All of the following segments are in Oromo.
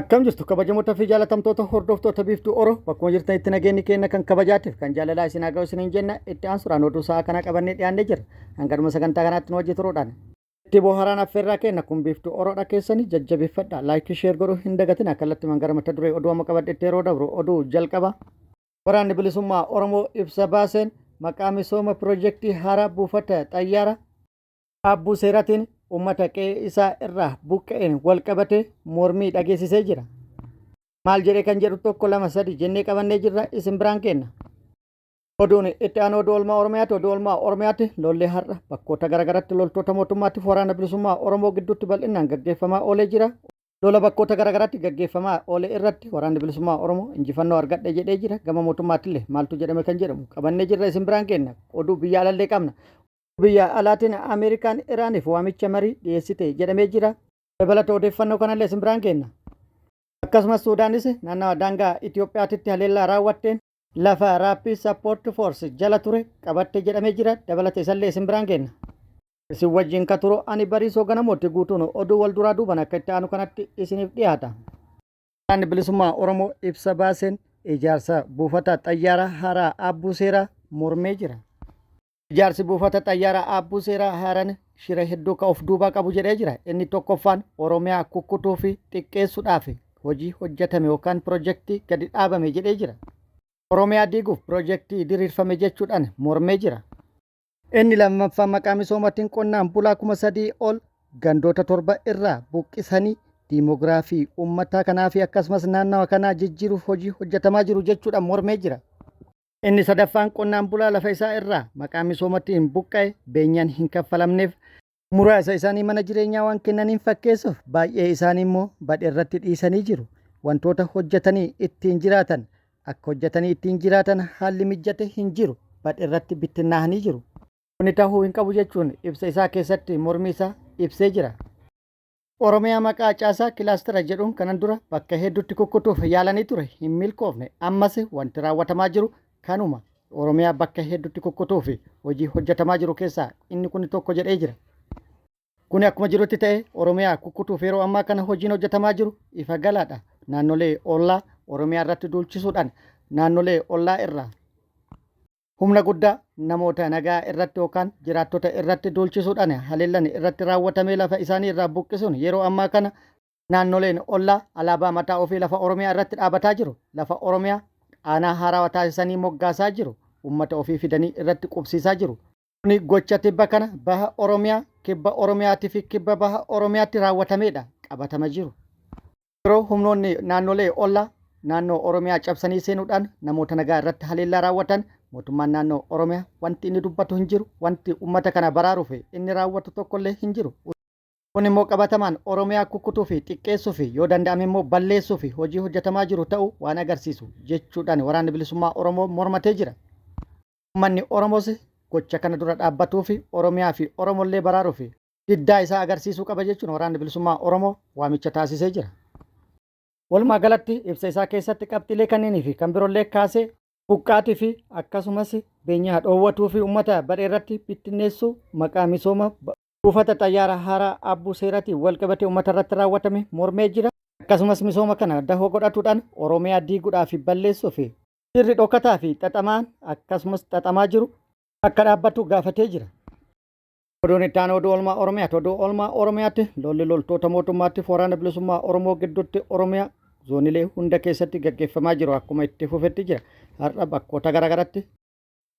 Akkam jirtu kabajamoota fi jaalatamtoota hordoftoota Biiftuu Oro, bakkuma jirtanitti nageenyi keenya kan kabajaatiif kan jaalalaa isin haa ga'u isiniin jenna. Itti aansuudhaan oduu sa'a kanaa qabannee dhiyaannee jirra. Hangadhuma sagantaa kanaatti nu wajji turuudhaan itti bohaaraan affeerraa keenya kun Biiftuu Oroodha. Keessanii jajjabeeffadha, like, share godhuu hin dagatina. Kallattimaan gara mata duree oduu amma qabadhetti yeroo dabru, oduu jalqaba. Waraanni Bilisummaa Oromoo ibsa baaseen maqaa misooma piroojeektii haaraa buufata xayyaara Aabbuu Seeratiin uummata qe'ee isaa irraa buqqa'een wal qabatee mormii dhageessisee jira. Maal jedhee kan jedhu tokko, lama, sadi jennee qabannee jirra, isin biraan kenna. Oduun itti aanu oduu oolmaa Oromiyaati. Oduu oolmaa Oromiyaatti lolli har'a bakkoota garaagaratti loltoota mootummaatiif Waraana Bilisummaa Oromoo gidduutti bal'inaan gaggeeffamaa oolee jira. Lola bakkoota garaagaraatti gaggeeffamaa oole irratti Waraanni Bilisummaa Oromoo injifannoo argadhe jedhee jira. Gama mootummaattillee maaltu jedhame kan jedhamu qabannee jirra, isin biraan kenna. Oduu biyya alallee qabna. Biyya alaatiin Ameerikaan Iraaniif waamicha marii dhiyeessite jedhamee jira. Dabalata odeeffannoo kanallee isin biraan kenna. Akkasumas Suudaanis naannawa daangaa Itoophiyaatitti haleellaa raawwatteen lafa Rapid Support Force jala ture qabatte jedhamee jira. Dabalata isallee isin biraan kenna. Isin wajjin ka turu ani Bariisoo Ganamooti. Guutuun oduu wal duraa duuban akka itti aanu kanatti isiniif dhiyaata. Waraanni Bilisummaa Oromoo ibsa baaseen ijaarsa buufata xayyaaraa haaraa Aabbuu Seeraa mormee jira. Ijaarsi buufata xayyaaraa Aabbuu Seeraa haaraan shira hedduu ka of duubaa qabu jedhee jira. Inni tokkoffaan Oromiyaa kukkutuu fi xiqqeessuudhaaf hojii hojjetame yookaan piroojeektii gadi dhaabame jedhee jira. Oromiyaa diiguuf piroojeektii diriirfame jechuudhaan mormee jira. Inni lammaffaan maqaa misoomaatiin qonnaan bulaa 3000 ol gandoota torba irraa buqqisanii diimoogiraafii uummataa kanaa fi akkasumas naannawa kanaa jijjiiruuf hojii hojjetamaa jiru jechuudhaan mormee jira. Inni sadaffaan qonnaan bulaa lafa isaa irraa maqaa misoomaatiin buqqa'e beenyaan hin kaffalamneef, muraasa isaanii mana jireenyaa waan kennaniin fakkeessuuf baay'ee isaanii immoo badhe irratti dhiisanii jiru. Wantoota hojjetanii ittiin jiraatan, akka hojjetanii ittiin jiraatan haalli mijjate hin jiru. Badhe irratti bittinnaa'anii jiru. Kuni ta'uu hin qabu jechuun ibsa isaa keessatti mormii isaa ibsee jira. Oromiyaa maqaa caasaa kilaastara jedhuun kanan dura bakka hedduutti kukkutuuf yaalanii ture, hin milkoofne. Ammas wanti raawwatamaa jiru kanuma. Oromiyaa bakka hedduutti kukkutuuf hojii hojjetamaa jiru keessaa inni kun tokko jedhee jira. Kuni akkuma jirutti ta'e, Oromiyaa kukkutuuf yeroo ammaa kana hojiin hojjetamaa jiru ifa galaadha. Naannolee ollaa Oromiyaa irratti duulchisuudhaan naannolee ollaa irraa humna guddaa namoota nagaa irratti yookaan jiraattota irratti duulchisuudhaan haleellan irratti raawwatamee lafa isaanii irraa buqqisuun yeroo ammaa kana naannoleen ollaa alaabaa mataa ofii lafa Oromiyaa irratti dhaabataa jiru. Lafa Oromiyaa aanaa haarawaa taasisanii moggaasaa jiru. Uummata ofii fidanii irratti qubsiisaa jiru. Kuni gocha tibba kana baha Oromiyaa, kibba Oromiyaatii fi kibba baha Oromiyaatti raawwatameedha. Qabatama jiru. Yeroo humnoonni naannolee ollaa naannoo Oromiyaa cabsanii seenuudhaan namoota nagaa irratti haleellaa raawwatan, mootummaan naannoo Oromiyaa wanti inni dubbatu hin jiru, wanti uummata kana baraaruuf inni raawwatu tokkollee hin jiru. Kun immoo qabatamaan Oromiyaa kukkutuu fi xiqqeessuu fi yoo danda'ame immoo balleessuu fi hojii hojjetamaa jiru ta'uu waan agarsiisu jechuudhaan Waraanni Bilisummaa Oromoo mormatee jira. Uummanni Oromoos gocha kana dura dhaabbatuu fi Oromiyaa fi Oromollee baraaruu fi diddaa isaa agarsiisuu qaba jechuun Waraanni Bilisummaa Oromoo waamicha taasisee jira. Walumaa galatti ibsa isaa keessatti qabxiilee kanneenii fi kan biroollee kaasee buqqaatii fi akkasumas beenyaa dhoowwatuu fi uummata badhee irratti bittinneessuu maqaa misooma buufata xayyaara haaraa Aabbuu Seeraatiin wal qabatee uummata irratti raawwatame mormee jira. Akkasumas misooma kana dahoo godhatuudhaan Oromiyaa diiguudhaa fi balleessuu fi shirri dhokataa fi xaxamaan akkasumas xaxamaa jiru akka dhaabbatu gaafatee jira. Oduun itti aanu oduu oolmaa Oromiyaati. Oduu oolmaa Oromiyaatti lolli loltoota mootummaatti Waraana Bilisummaa Oromoo gidduutti Oromiyaa zoonilee hunda keessatti gaggeeffamaa jiru akkuma itti fufetti jira. Har'a bakkoota garaagaraatti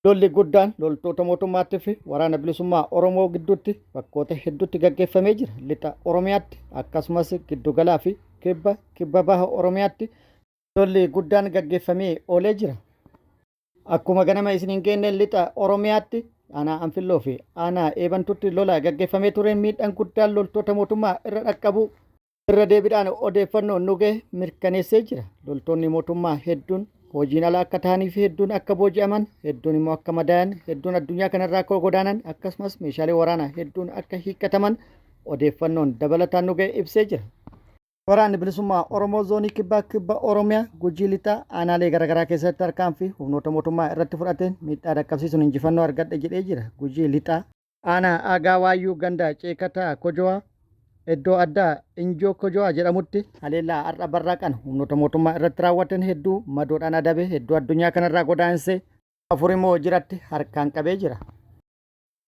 lolli guddaan loltoota mootummaatti fi Waraana Bilisummaa Oromoo gidduutti bakkoota hedduutti gaggeeffamee jira. Lixa Oromiyaatti akkasumas giddugalaa fi kibba, kibba baha Oromiyaatti lolli guddaan gaggeeffamee oolee jira. Akkuma ganama isiniin geenne, lixa Oromiyaatti aanaa Anfilloo fi aanaa Eebantutti lola gaggeeffamee tureen miidhaan guddaan loltoota mootummaa irra dhaqqabu irra deebiidhaan odeeffannoo nu gahe mirkaneessee jira. Loltoonni mootummaa hedduun hojiin ala akka ta'anii fi hedduun akka booji'aman, hedduun immoo akka madaayan, hedduun addunyaa kanarraa akka godaanan, akkasumas meeshaalee waraanaa hedduun akka hiikkataman odeeffannoon dabalataan nu gahe ibsee jira. Waraanni Bilisummaa Oromoo zoonii kibbaa kibba Oromiyaa Gujii Lixaa aanaalee garaagaraa keessatti tarkaanfii humnoota mootummaa irratti fudhateen miidhaa dhaqqabsiisuun injifannoo argadhe jedhee jira. Gujii Lixaa aanaa Aagaa Waayyuu ganda Ceekataa Kojowaa iddoo addaa Injoo Kojowaa jedhamutti haleellaa har'a barraaqan humnoota mootummaa irratti raawwatan hedduu madoodhaan adabe, hedduu addunyaa kanarraa godaansee, afur immoo jiratti harkaan qabee jira.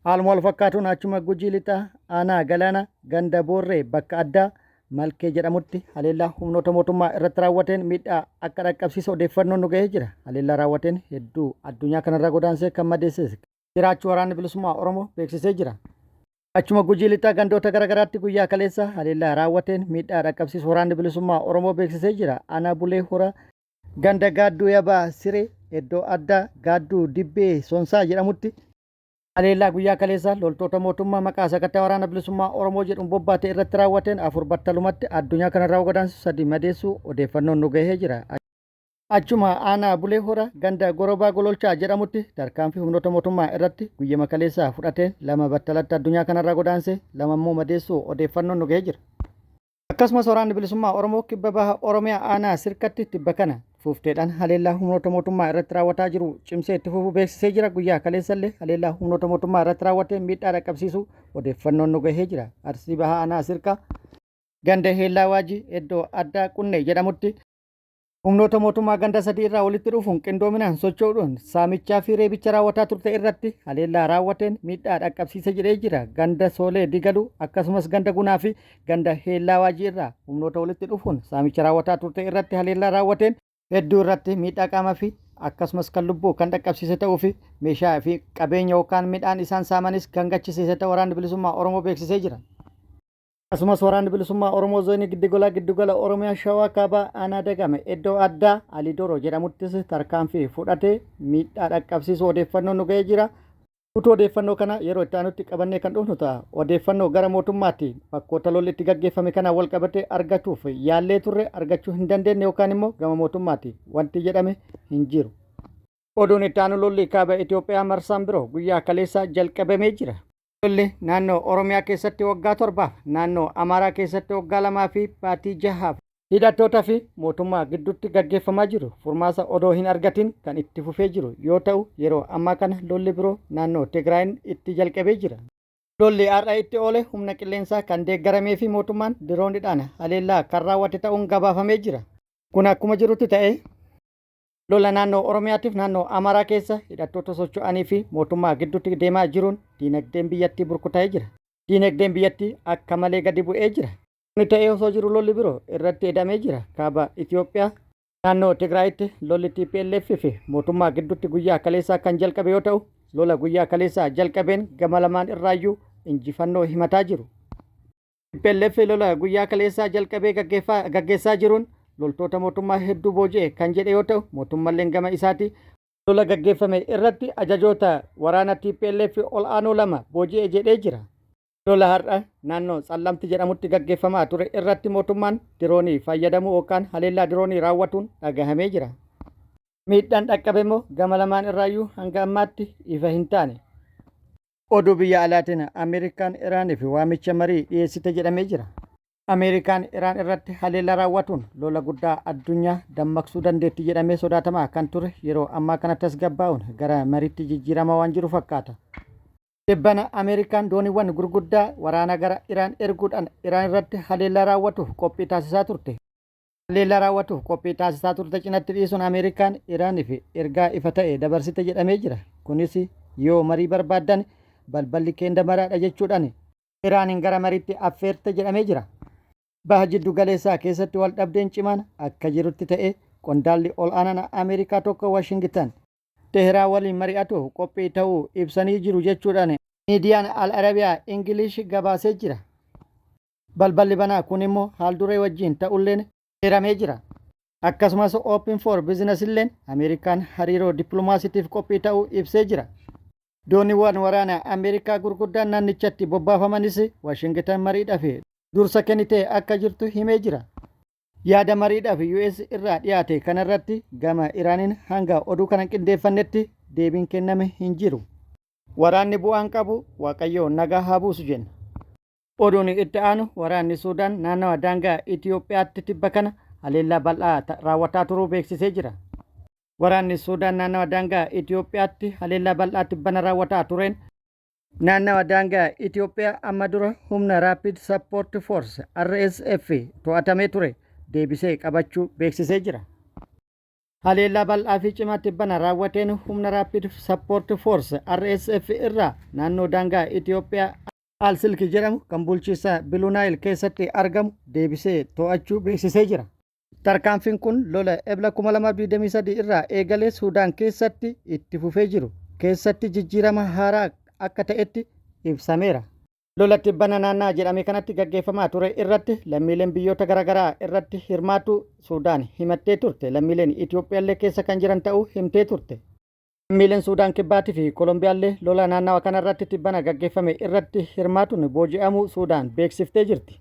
Haaluma wal fakkaatuun achuma Gujii Lixaa aanaa Galaana ganda Boorree bakka addaa Malkee jedhamutti haleellaa humnoota mootummaa irratti raawwateen miidhaa akka dhaqqabsiise odeeffannoon nu gahee jira. Haleellaa raawwateen hedduu addunyaa kanarraa godaansee kan madeesses jiraachuu Waraanni Bilisummaa Oromoo beeksisee jira. Achuma Gujii Lixaa gandoota garaagaraatti guyyaa kaleessa haleellaa raawwateen miidhaa dhaqqabsiisu Waraanni Bilisummaa Oromoo beeksisee jira. Aanaa Bulee Hora ganda Gaadduu Yabaa Siree iddoo addaa Gaadduu Dibbee Sonsaa jedhamutti haleellaa guyyaa kaleessa loltoota mootummaa maqaa sakattaa Waraana Bilisummaa Oromoo jedhuun bobbaate irratti raawwateen afur battalumatti addunyaa kanarraa godaansisu, sadi madeessuu odeeffannoon nu gahee jira. Achuma aanaa Bulee Hora ganda Gorobaa Gololchaa jedhamutti tarkaanfii humnoota mootummaa irratti guyyama kaleessaa fudhateen lama battalatti addunyaa kanarraa godaanse, lama immoo madeessuu odeeffannoon nu gahee jira. Akkasumas Waraanni Bilisummaa Oromoo kibba baha Oromiyaa aanaa Sirkatti tibba kana fuufteedhaan haleellaa humnoota mootummaa irratti raawwataa jiru cimsee itti fufuu beeksisee jira. Guyyaa kaleessallee haleellaa humnoota mootummaa irratti raawwateen miidhaa dhaqqabsiisuu odeeffannoon nu gahee jira. Arsii baha aanaa Sirkaa ganda Heellaa Waajii iddoo addaa Qunnee jedhamutti humnoota mootummaa ganda sadii irraa walitti dhufuun qindoominaan socho'uudhaan saamichaa fi reebicha raawwataa turte irratti haleellaa raawwateen miidhaa dhaqqabsiise jedhee jira. Ganda Soolee Digaluu akkasumas ganda Gunaa fi ganda Heellaa Waajii irraa humnoota walitti dhufuun saamicha raawwataa turte irratti haleellaa raawwateen hedduu irratti miidhaa qaamaa fi akkasumas kan lubbuu kan dhaqqabsiise ta'uu fi meeshaa fi qabeenya yookaan midhaan isaan saamanis kan gachisiise ta'uu Waraanni Bilisummaa Oromoo beeksisee jira. Akkasumas Waraanni Bilisummaa Oromoo Zoonii Giddigolaa Giddugala Oromiyaa Shawaa Kaabaa Aanaa Dagame iddoo addaa Alidooroo jedhamuttis tarkaanfii fudhatee miidhaa dhaqqabsiisu odeeffannoon nu ga'ee jira. Guutuu odeeffannoo kana yeroo itti aanutti qabannee kan dhufnu ta'a. Odeeffannoo gara mootummaatti bakkoota lolli itti gaggeeffame kanaan wal qabatee argachuuf yaallee turre argachuu hin dandeenye yookaan immoo gama mootummaatti wanti jedhame hin jiru. Oduun itti aanu lolli kaaba Itoophiyaa marsaan biroo guyyaa kaleessaa jalqabamee jira. Lolli naannoo Oromiyaa keessatti waggaa 7f, naannoo Amaaraa keessatti waggaa 2 fi baatii jahaaf hidhattoota fi mootummaa gidduutti gaggeeffamaa jiru furmaasa odoo hin argatin kan itti fufee jiru yoo ta'u, yeroo ammaa kana lolli biroo naannoo Tigraayin itti jalqabee jira. Lolli har'a itti oole humna qilleensaa kan deeggaramee fi mootummaan diroonidhaan haleellaa kan raawwate ta'uun gabaafamee jira. Kun akkuma jirutti ta'ee, Lola naannoo Oromiyaatiif naannoo Amaaraa keessa hidhattoota socho'anii fi mootummaa gidduutti deemaa jiruun diinagdeen biyyattii burkutaa'ee jira. Diinagdeen biyyattii akka malee gadi bu'ee jira. Kuni ta'ee osoo jiru lolli biroo irratti edamee jira. Kaaba Itoophiyaa naannoo Tigraayitti lolli tplf fi mootummaa gidduutti guyyaa kaleessaa kan jalqabe yoo ta'u, lola guyyaa kaleessaa jalqabeen gama lamaan irraayyuu injifannoo himataa jiru. Tplf lola guyyaa kaleessaa jalqabee gaggeessaa jiruun loltoota mootummaa hedduu booji'e kan jedhe yoo ta'u, mootummalleen gama isaati lola gaggeeffame irratti ajajoota waraana tplf ol'aanoo lama booji'e jedhee jira. Lola har'a naannoo Tsallamti jedhamutti gaggeeffamaa ture irratti mootummaan diroonii fayyadamuu yookaan haleellaa diroonii raawwatuun dhagahamee jira. Miidhaan dhaqqabe immoo gama lamaan irraayyuu hanga ammaatti ifa hin taane. Oduu biyya alaatiin Ameerikaan Iraaniif waamicha marii dhiyeessite jedhamee jira. Ameerikaan Iraan irratti haleellaa raawwatuun lola guddaa addunyaa dammaqsuu dandeetti jedhamee sodaatamaa kan ture yeroo ammaa kana tasgabbaa'uun gara mariitti jijjiiramaa waan jiru fakkaata. Tibbana Ameerikaan dooniiwwan gurguddaa waraanaa gara Iraan erguudhaan Iraan irratti haleellaa raawwatuuf qophii taasisaa turte. Haleellaa raawwatuuf qophii taasisaa turte cinatti dhiisuun Ameerikaan Iraaniif ergaa ifa ta'e dabarsite jedhamee jira. Kunis yoo marii barbaaddan balballi keenda maraadha jechuudhaan Iraaniin gara mariitti affeerte jedhamee jira. Baha Jiddu Galeessaa keessatti wal dhabdeen cimaan akka jirutti ta'ee qondaalli ol'aanaan Ameerikaa tokko Washingitan Teheraan waliin mari'atuuf qophii ta'uu ibsanii jiru jechuudhaan miidiyaan Al Arabiyaa Ingilish gabaasee jira. Balballi banaa kun immoo haal-duree wajjiin ta'ulleen eeramee jira. Akkasumas Open for Business illeen Ameerikaan hariiroo dippilomaasiitiif qophii ta'uu ibsee jira. Dooniiwwan waraanaa Ameerikaa gurguddaan naannichatti bobbaafamanis Waashingitan mariidhaaf dursa kennitee akka jirtu himee jira. Yaada mariidhaaf US irraa dhiyaate kanarratti gama Iraaniin hanga oduu kana qindeeffannetti deebiin kenname hin jiru. Waraanni bu'aan qabu, Waaqayyo nagaa haa buusu jenna. Oduun itti aanu waraanni Suudaan naannawa daangaa Itiyoophiyaatti tibba kana haleellaa bal'aa raawwataa turuu beeksisee jira. Waraanni Suudaan naannawa daangaa Itiyoophiyaatti haleellaa bal'aa tibbana raawwataa tureen. Naannawa daangaa Itoophiyaa amma dura humna Rapid Support Force RSF to'atamee ture deebisee qabachuu beeksisee jira. Haleellaa bal'aa fi cimaa tibbana raawwateen humna Rapid Support Force RSF irraa naannoo daangaa Itoophiyaa Al-Silki jedhamu kan bulchiinsa Biluu Naayil keessatti argamu deebisee to'achuu beeksisee jira. Tarkaanfiin kun lola Ebla 2023 irraa eegalee Suudaan keessatti itti fufee jiru keessatti jijjiirama haaraa akka ta'etti ibsameera. Lola tibbana naannaa jedhame kanatti gaggeeffamaa ture irratti lammiileen biyyoota garaagaraa irratti hirmaatu Suudaan himattee turte. Lammiileen Itoophiyaallee keessa kan jiran ta'uu himtee turte. Lammiileen Suudaan Kibbaatii fi Kolombiyaallee lola naannawa kanarratti tibbana gaggeeffame irratti hirmaatuun booji'amuu Suudaan beeksiftee jirti.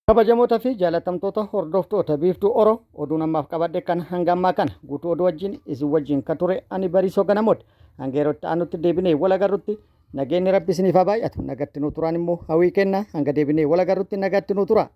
Kabajamoota fi jaalatamtoota hordoftoota Biiftuu Oro, oduun ammaaf qabadhe kan hanga ammaa kana. Guutuu oduu wajjin isin wajjin ka ture ani Bariisoo Ganamooti. Hanga yeroo itti aanutti deebinee wal agarrutti nageenyi Rabbi isiniif haa baay'atu. Nagatti nuu turaan immoo hawwii kenna. Hanga deebinee wal agarrutti nagatti nuu tura.